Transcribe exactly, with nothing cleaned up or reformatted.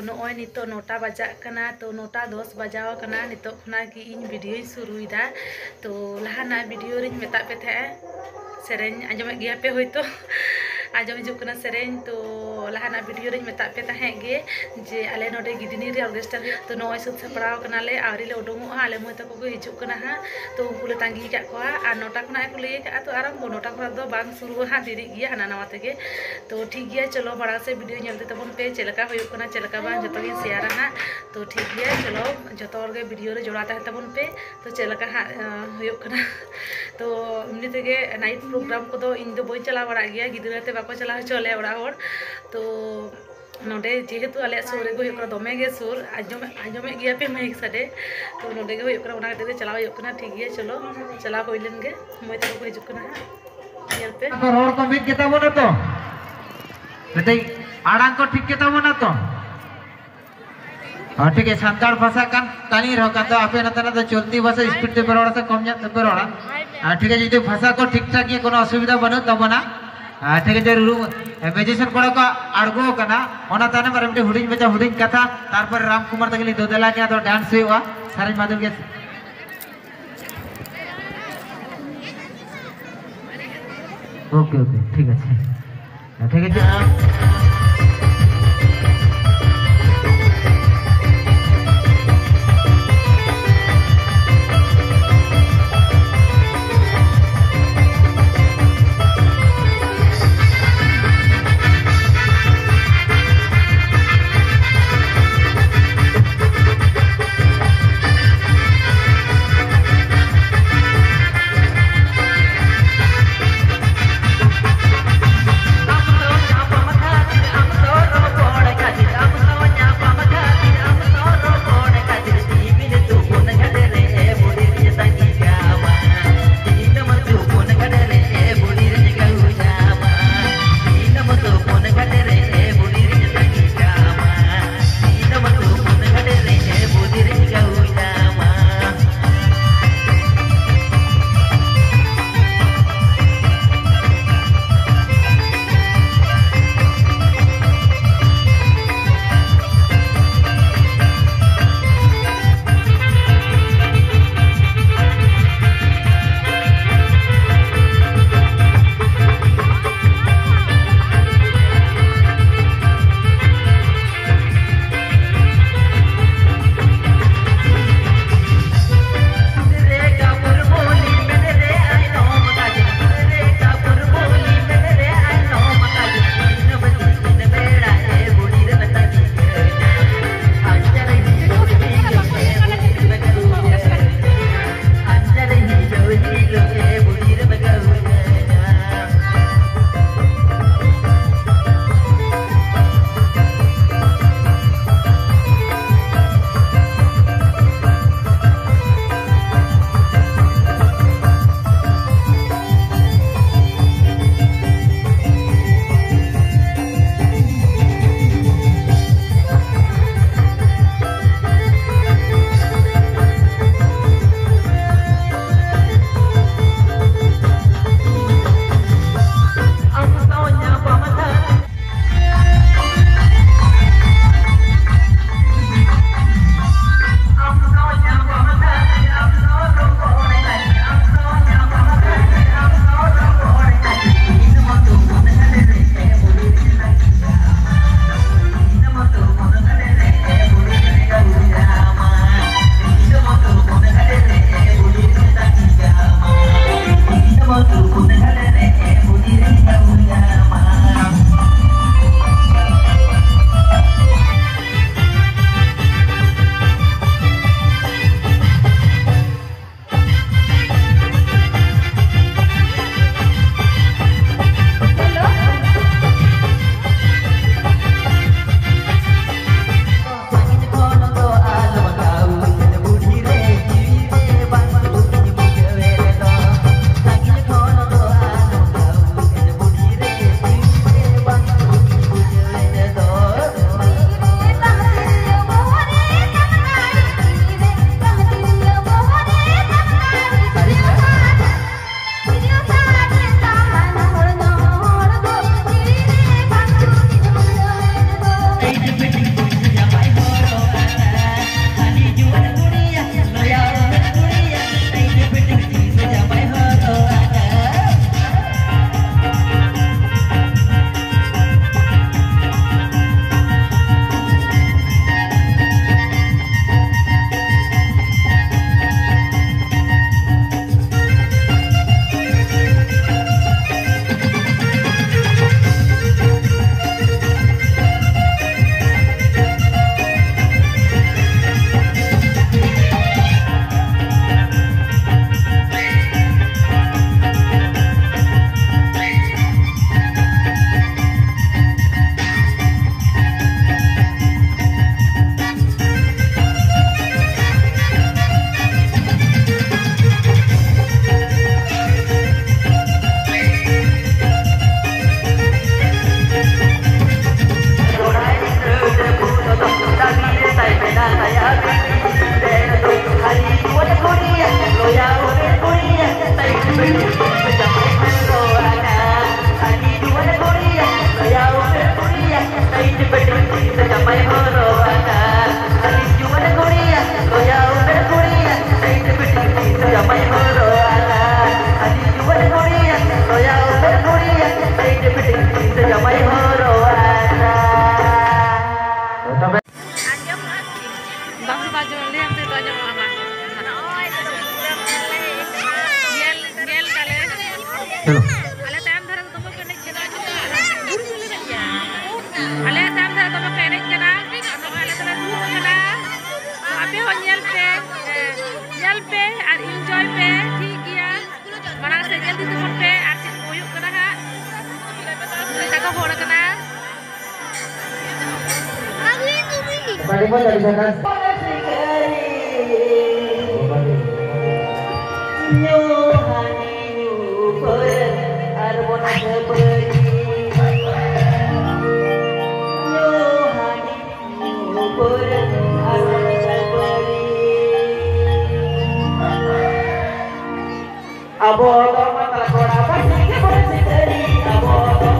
ᱱᱚᱜᱼᱚᱭ ᱱᱤᱛᱚᱜ ᱱᱚᱴᱟ ᱵᱟᱡᱟᱜ ᱠᱟᱱᱟ, ᱛᱚ ᱱᱚᱴᱟ ᱫᱚᱥ ᱵᱟᱡᱟᱣ ᱠᱟᱱᱟ, ᱱᱤᱛᱚᱜ ᱠᱷᱚᱱᱟᱜ ᱜᱮ ᱤᱧ ᱵᱷᱤᱰᱤᱭᱳᱧ ᱥᱩᱨᱩᱭᱮᱫᱟ᱾ ᱛᱚ ᱞᱟᱦᱟᱱᱟᱜ ᱵᱷᱤᱰᱤᱭᱳ ᱨᱤᱧ ᱢᱮᱛᱟᱫ ᱯᱮ ᱛᱟᱦᱮᱸᱜᱼᱟ, ᱥᱮᱨᱮᱧ ᱟᱸᱡᱚᱢᱮᱫ ᱜᱮᱭᱟ ᱯᱮ ᱦᱳᱭᱛᱳ, ᱟᱸᱡᱚᱢ ᱦᱤᱡᱩᱜ ᱠᱟᱱᱟ ᱥᱮᱨᱮᱧ᱾ ᱛᱚ ᱞᱟᱦᱟᱱᱟᱜ ᱵᱷᱤᱰᱤᱭᱳ ᱨᱤᱧ ᱢᱮᱛᱟᱫ ᱯᱮ ᱛᱟᱦᱮᱸᱫ ᱜᱮ ᱡᱮ ᱟᱞᱮ ᱱᱚᱰᱮ ᱜᱤᱫᱷᱱᱤ ᱨᱮ ᱚᱨᱜᱮᱥᱴᱟᱨ ᱦᱩᱭᱩᱜᱼᱟ᱾ ᱛᱚ ᱱᱚᱜᱼᱚᱭ ᱥᱟᱹᱛ ᱥᱟᱯᱲᱟᱣ ᱠᱟᱱᱟᱞᱮ, ᱟᱹᱣᱨᱤ ᱞᱮ ᱩᱰᱩᱝᱚᱜᱼᱟ, ᱟᱞᱮ ᱢᱟᱹᱭ ᱛᱟᱠᱚ ᱠᱚ ᱦᱤᱡᱩᱜ ᱠᱟᱱᱟ ᱦᱟᱸᱜ᱾ ᱛᱚ ᱩᱱᱠᱩ ᱞᱮ ᱛᱟᱺᱜᱤ ᱟᱠᱟᱫ ᱠᱚᱣᱟ, ᱟᱨ ᱱᱚᱴᱟ ᱠᱷᱚᱱᱟᱜ ᱠᱚ ᱞᱟᱹᱭ ᱟᱠᱟᱫᱼᱟ, ᱛᱚ ᱟᱨᱟᱢᱵᱚ ᱱᱚᱴᱟ ᱠᱷᱚᱱᱟᱜ ᱫᱚ ᱵᱟᱝ ᱥᱩᱨᱩᱜᱼᱟ ᱦᱟᱸᱜ, ᱫᱮᱨᱤᱜ ᱜᱮᱭᱟ ᱦᱟᱱᱟ ᱱᱟᱣᱟ ᱛᱮᱜᱮ᱾ ᱛᱚ ᱴᱷᱤᱠ ᱜᱮᱭᱟ, ᱪᱚᱞᱚ ᱢᱟᱲᱟᱝ ᱥᱮᱫ ᱵᱷᱤᱰᱤᱭᱳ ᱧᱮᱞ ᱤᱫᱤ ᱛᱟᱵᱚᱱ ᱯᱮ, ᱪᱮᱫ ᱞᱮᱠᱟ ᱦᱩᱭᱩᱜ ᱠᱟᱱᱟ ᱪᱮᱫ ᱞᱮᱠᱟ ᱵᱟᱝ, ᱡᱚᱛᱚ ᱜᱤᱧ ᱥᱮᱭᱟᱨᱟ ᱦᱟᱸᱜ᱾ ᱛᱚ ᱴᱷᱤᱠ ᱜᱮᱭᱟ, ᱪᱚᱞᱚ ᱡᱚᱛᱚ ᱦᱚᱲ ᱜᱮ ᱵᱷᱤᱰᱤᱭᱳ ᱨᱮ ᱡᱚᱲᱟᱣ ᱛᱟᱦᱮᱱ ᱛᱟᱵᱚᱱ ᱯᱮ᱾ ᱛᱚ ᱪᱮᱫ ᱞᱮᱠᱟ ᱦᱟᱸᱜ ᱟᱸ, ᱦᱩᱭᱩᱜ ᱠᱟᱱᱟ᱾ ᱛᱚ ᱮᱢᱱᱤ ᱛᱮᱜᱮ ᱱᱟᱭᱤᱴ ᱯᱨᱳᱜᱨᱟᱢ ᱠᱚᱫᱚ ᱤᱧ ᱫᱚ ᱵᱟᱹᱧ ᱪᱟᱞᱟᱣ ᱵᱟᱲᱟᱜ ᱜᱮᱭᱟ, ᱜᱤᱫᱽᱨᱟᱹ ᱛᱮ ᱵᱟᱠᱚ ᱪᱟᱞᱟᱣ ᱦᱚᱪᱚ ᱟᱞᱮᱭᱟ ᱚᱲᱟᱜ ᱦᱚᱲ᱾ ᱛᱚ ᱱᱚᱰᱮ ᱡᱮᱦᱮᱛᱩ ᱟᱞᱮᱭᱟᱜ ᱥᱩᱨ ᱨᱮᱜᱮ ᱦᱩᱭᱩᱜ ᱠᱟᱱᱟ, ᱫᱚᱢᱮ ᱜᱮ ᱥᱩᱨ, ᱟᱸᱡᱚᱢ ᱟᱸᱡᱚᱢᱮᱫ ᱜᱮᱭᱟ ᱯᱮ ᱢᱟᱭᱤᱠ ᱥᱟᱰᱮ᱾ ᱛᱚ ᱱᱚᱰᱮ ᱜᱮ ᱦᱩᱭᱩᱜ ᱠᱟᱱᱟ, ᱚᱱᱟ ᱠᱷᱟᱹᱛᱤᱨ ᱛᱮ ᱪᱟᱞᱟᱣ ᱦᱩᱭᱩᱜ ᱠᱟᱱᱟ᱾ ᱴᱷᱤᱠ ᱜᱮᱭᱟ, ᱪᱚᱞᱚ ᱪᱟᱞᱟᱣ ᱦᱩᱭ ᱞᱮᱱ ᱜᱮ, ᱢᱟᱹᱭ ᱛᱟᱠᱚ ᱠᱚ ᱦᱤᱡᱩᱜ ᱠᱟᱱᱟ ᱦᱟᱸᱜ, ᱧᱮᱞ ᱯᱮ᱾ ᱠᱚ ᱨᱚᱲ ᱠᱚ ᱢᱤᱫ ᱜᱮᱛᱟ ᱵᱚᱱᱟ ᱛᱚ? ᱢᱤᱫᱴᱤᱡ ᱟᱲᱟᱝ ᱠᱚ ᱴᱷᱤᱠ ᱜᱮᱛᱟ ᱵᱚᱱᱟ ᱛᱚ? ᱦᱚᱸ, ᱴᱷᱤᱠ ᱜᱮᱭᱟ, ᱥᱟᱱᱛᱟᱲ ᱵᱷᱟᱥᱟ ᱠᱟᱱ ᱛᱟᱹᱞᱤᱧ ᱨᱮᱦᱚᱸ ᱠᱟᱱ ᱫᱚ, ᱟᱯᱮ ᱱᱚᱛᱮᱱᱟᱜ ᱫᱚ ᱪᱚᱞᱛᱤ ᱵᱷᱟᱥᱟ ᱥᱯᱤᱰ ᱛᱮᱯᱮ ᱨᱚᱲᱟ ᱥᱮ ᱠᱚᱢ ᱧᱚᱜ ᱛᱮᱯᱮ ᱨᱚᱲᱟ? ᱟᱨ ᱴᱷᱤᱠ ᱜᱮᱭᱟ, ᱡᱩᱫᱤ ᱵᱷᱟᱥᱟ ᱠᱚ ᱴᱷᱤᱠ ᱴᱷᱟᱠ ᱜᱮᱭᱟ, ᱠᱳᱱᱳ ᱚᱥᱩᱵᱤᱫᱷᱟ ᱵᱟᱹᱱᱩᱜ ᱛᱟᱵᱚᱱᱟ᱾ ᱟᱨ ᱴᱷᱤᱠ ᱜᱮᱭᱟ, ᱨᱩ ᱢᱤᱭᱩᱡᱤᱥᱤᱭᱟᱱ ᱠᱚᱲᱟ ᱠᱚ ᱟᱬᱜᱚ ᱟᱠᱟᱱᱟ, ᱚᱱᱟ ᱛᱟᱭᱱᱚᱢ ᱟᱨ ᱢᱤᱫᱴᱤᱡ ᱦᱩᱰᱤᱧ ᱢᱟᱪᱷᱟ ᱦᱩᱰᱤᱧ ᱠᱟᱛᱷᱟ, ᱛᱟᱨᱯᱚᱨᱮ ᱨᱟᱢ ᱠᱩᱢᱟᱨ ᱛᱟᱹᱠᱤᱱ ᱞᱤᱧ ᱫᱩ ᱫᱮᱞᱟ ᱠᱤᱱᱟ, ᱟᱫᱚ ᱰᱟᱱᱥ ᱦᱩᱭᱩᱜᱼᱟ, ᱥᱟᱨᱮᱡ ᱢᱟᱫᱷᱩᱨ ᱜᱮ᱾ ᱳᱠᱮ, ᱳᱠᱮ, ᱴᱷᱤᱠ ᱟᱪᱷᱮ, ᱴᱷᱤᱠ ᱟᱪᱷᱮ᱾ ᱪᱚᱞᱚ᱾ ᱟᱞᱮ ᱛᱟᱭᱚᱢ ᱫᱷᱟᱨᱮ ᱫᱚ ᱫᱚᱢᱮ ᱠᱚ ᱮᱱᱮᱡ ᱠᱟᱱᱟ᱾ ᱟᱞᱮ ᱛᱟᱭᱚᱢ ᱫᱷᱟᱨᱮ ᱫᱚᱢᱮ ᱠᱚ ᱮᱱᱮᱡ ᱠᱟᱱᱟ᱾ ᱱᱚᱜᱼᱚᱭ ᱟᱞᱮ ᱫᱚᱞᱮ ᱨᱩᱣᱟᱹᱜ ᱠᱟᱱᱟ᱾ ᱟᱯᱮ ᱦᱚᱸ ᱧᱮᱞ ᱯᱮ, ᱦᱮᱸ, ᱧᱮᱞ ᱯᱮ ᱟᱨ enjoy ᱯᱮ, ᱴᱷᱤᱠ ᱜᱮᱭᱟ᱾ ᱢᱟᱲᱟᱝ ᱥᱮᱫ ᱧᱮᱞ ᱤᱫᱤ ᱛᱟᱵᱚᱱ ᱯᱮ ᱟᱨ ᱪᱮᱫ ᱠᱚ ᱦᱩᱭᱩᱜ ᱠᱟᱱᱟ ᱦᱟᱸᱜ᱾ ᱚᱱᱠᱟ ᱠᱚ ᱦᱚᱲ ᱠᱟᱱᱟ᱾ ᱵᱟᱹᱲᱤᱡ ᱵᱚᱱ ᱫᱟᱲᱮ ᱠᱟᱱ᱾ ᱧᱩ ᱦᱟᱺᱰᱤ ᱧᱩ ᱯᱟᱹᱣᱨᱟᱹ ᱟᱨ ᱵᱚᱱ ᱠᱷᱟᱹᱯᱟᱹᱨᱤ᱾ ᱧᱩ ᱦᱟᱺᱰᱤ ᱧᱩ ᱯᱟᱹᱣᱨᱟᱹ ᱟᱨ ᱵᱚᱱ ᱠᱷᱟᱹᱯᱟᱹᱨᱤ᱾ ᱟᱵᱚ ᱫᱚ ᱢᱟᱛᱟᱞ ᱠᱚᱲᱟ ᱯᱟᱹᱴᱷᱤ ᱜᱮᱵᱚᱱ ᱥᱤᱠᱟᱹᱨᱤ᱾ ᱟᱵᱚ ᱫᱚ